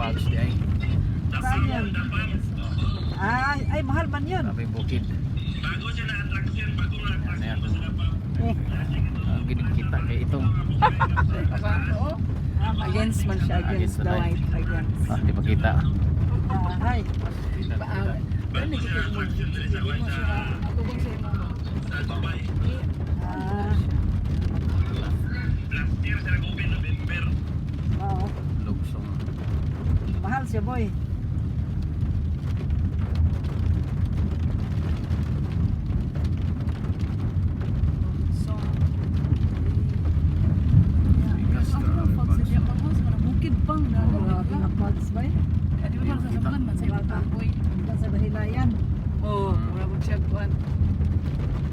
Fogs di ay. Saan yan? Ay, ay, mahal man yun. Grabe yung bukid. Yan, yan. Ang ginikita kay itong. Against man siya, Against against the the light. light, against. Ah, di pa kita. Ah, ay. Kita, kita. Pero nagkikita mo, hindi mo siya, ako bang sa imo? Ah, oo. Lugsong. Mahal siya, boy. So, yeah. Ang mga fogs sa diya, mga mga bukid pang na. Grabe nga fogs, boy. Di ba parang sa man sa ibang boy. Hanggang sa Dahilayan. Oo, wala mo siya kuan.